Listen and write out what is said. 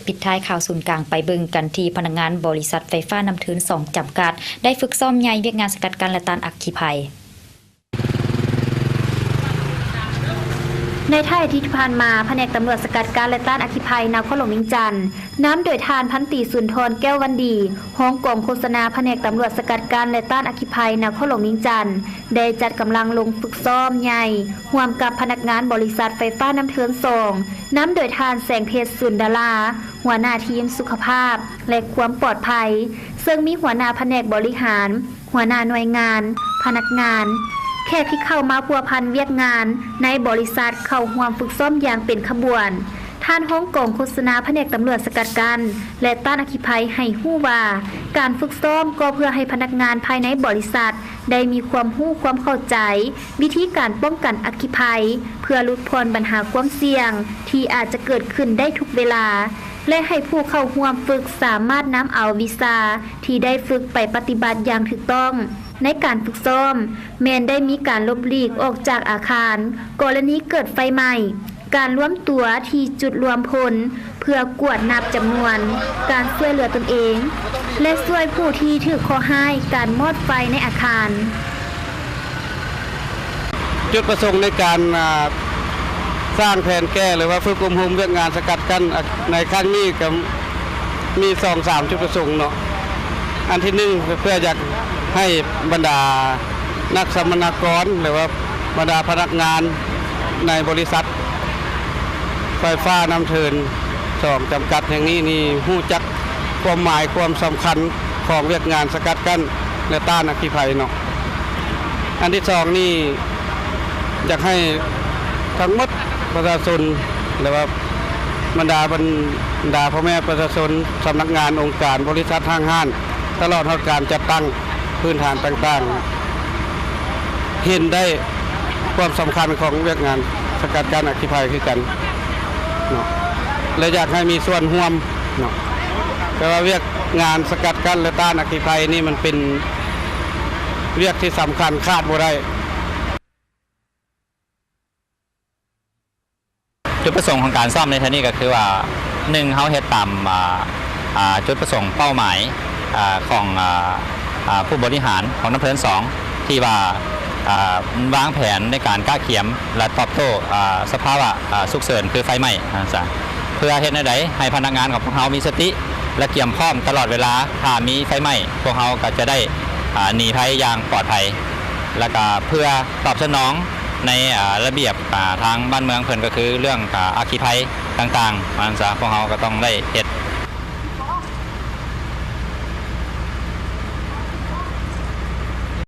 ປິດທ້າຍຂ່າວສູນກາງ ໄປເບິ່ງກັນທີ່ພະນັກງານບໍລິສັດໄຟຟ້ານ້ຳເທີນສອງ ຈຳກັດ ໄດ້ຝຶກຊ້ອມໃຫຍ່ວຽກງານສະກັດກັ້ນ ແລະ ຕ້ານອັກຄີໄພ. ໃນທ້າຍອາທິດທີ່ຜ່ານມາ, ພະແນກຕຳຫຼວດສະກັດກັ້ນ ແລະ ຕ້ານອັກຄີໄພນະຄອນຫຼວງວຽງຈັນ ນຳໂດຍທ່ານພັນຕີ ສຸນທອນ ແກ້ວວັນດີ ຮອງກອງໂຄສະນາພະແນກຕຳຫຼວດສະກັດກັ້ນ ແລະ ຕ້ານອັກຄີໄພນະຄອນຫຼວງວຽງຈັນ ໄດ້ຈັດກຳລັງລົງຝຶກຊ້ອມໃຫຍ່ ຮ່ວມກັບພະນັກງານບໍລິສັດໄຟຟ້ານ້ຳເທີນສອງ ນຳໂດຍທ່ານ ແສງເພັດ ສຸນດາລາ ຫົວໜ້າທີມສຸຂະພາບ ແລະ ຄວາມປອດໄພ, ເຊິ່ງມີຫົວໜ້າພະແນກບໍລິຫານ, ຫົວໜ້າໜ່ວຍງານ, ພະນັກງານ, ແຂກທີ່ເຂົ້າມາພົວພັນວຽກງານໃນບໍລິສັດເຂົ້າຮ່ວມຝຶກຊ້ອມຢ່າງເປັນຂະບວນ. ທ່ານຮອງກອງໂຄສະນາພະແນກຕຳຫຼວດສະກັດກັ້ນ ແລະ ຕ້ານອັກຄີໄພໃຫ້ຮູ້ວ່າ, ການຝຶກຊ້ອມກໍເພື່ອໃຫ້ພະນັກງານພາຍໃນບໍລິສັດ ໄດ້ມີຄວາມຮູ້ຄວາມເຂົ້າໃຈວິທີການປ້ອງກັນອັກຄີໄພ ເພື່ອຫຼຸດຜ່ອນບັນຫາຄວາມສ່ຽງທີ່ອາດຈະເກີດຂຶ້ນໄດ້ທຸກເວລາ ແລະ ໃຫ້ຜູ້ເຂົ້າຮ່ວມຝຶກສາມາດນຳເອົາວິຊາທີ່ໄດ້ຝຶກໄປປະຕິບັດຢ່າງຖືກຕ້ອງ. ໃນການຝຶກຊ້ອມ ແມ່ນໄດ້ມີການຫຼົບຫຼີກອອກຈາກອາຄານ ກໍລະນີເກີດໄຟໄໝ້, ການລວມຕົວທີ່ຈຸດລວມພົນເພື່ອກວດນັບຈຳນວນ, ການຊ່ວຍເຫຼືອຕົນເອງ ແລະ ຊ່ວຍຜູ້ທີ່ຖືກເຄາະຮ້າຍ, ການມອດໄຟໃນອາຄານ. ຈຸດປະສົງໃນການ ອ່າ ສ້າງແຜນແກ້ ຫຼືວ່າຝຶກອົບຮົມວຽກງານສະກັດກັ້ນ ອ່າ ໃນຄັ້ງນີ້ກໍ ມີສອງສາມຈຸດປະສົງເນາະ. ອັນທີໜຶ່ງ ເພື່ອຢາກໃຫ້ບັນດານັກສຳມະນາກອນ ຫຼືວ່າບັນດາພະນັກງານໃນບໍລິສັດໄຟຟ້ານ້ຳເທີນສອງ ຈຳກັດແຫ່ງນີ້ນີ້ ຮູ້ຈັກຄວາມໝາຍຄວາມສຳຄັນຂອງວຽກງານສະກັດກັ້ນ ແລະ ຕ້ານອັກຄີໄພເນາະ. ອັນທີສອງນີ້ ຢາກໃຫ້ທັງໝົດປະຊາຊົນ ຫຼືວ່າບັນດາ ບັນດາພໍ່ແມ່ປະຊາຊົນ, ສຳນັກງານ, ອົງການ, ບໍລິສັດ, ຫ້າງຮ້ານ ຕະຫຼອດຮອດການຈັດຕັ້ງພື້ນຖານຕ່າງໆ ເຫັນໄດ້ຄວາມສຳຄັນຂອງວຽກງານສະກັດກັ້ນອັກຄີໄພຄືກັນເນາະ ແລະ ຢາກໃຫ້ມີສ່ວນຮ່ວມເນາະ. ແຕ່ວ່າວຽກງານສະກັດກັ້ນ ແລະ ຕ້ານອັກຄີໄພນີ້ ມັນເປັນວຽກທີ່ສຳຄັນຂາດບໍ່ໄດ້. ຈຸດປະສົງຂອງການຊ້ອມໃນເທື່ອນີ້ກໍຄືວ່າ ໜຶ່ງ ເຮົາເຮັດຕາມ ອ່າ ອ່າ ຈຸດປະສົງເປົ້າໝາຍ ອ່າ ຂອງ ອ່າ ອ່າ ຜູ້ບໍລິຫານຂອງນ້ຳເທີນສອງ ທີ່ວ່າ ອ່າ ວາງແຜນໃນການກະກຽມ ແລະ ຕອບໂຕ້ ອ່າ ສະພາວະ ອ່າ ສຸກເສີນ ຄືໄຟໄໝ້ ວ່າຊັ້ນຊະ ເພື່ອເຮັດແນວໃດໃຫ້ພະນັກງານຂອງພວກເຮົາມີສະຕິ ແລະ ກຽມພ້ອມຕະຫຼອດເວລາ. ຖ້າມີໄຟໄໝ້ ພວກເຮົາກໍຈະໄດ້ ອ່າ ໜີໄພຢ່າງປອດໄພ ແລ້ວກໍເພື່ອຕອບສະໜອງ ໃນ ອ່າ ລະບຽບ ອ່າ ທາງບ້ານເມືອງເພິ່ນ ກໍຄືເລື່ອງ ອ່າ ອັກຄີໄພຕ່າງໆ ວ່າຊັ້ນຊະ ພວກເຮົາກໍຕ້ອງໄດ້ເຮັດ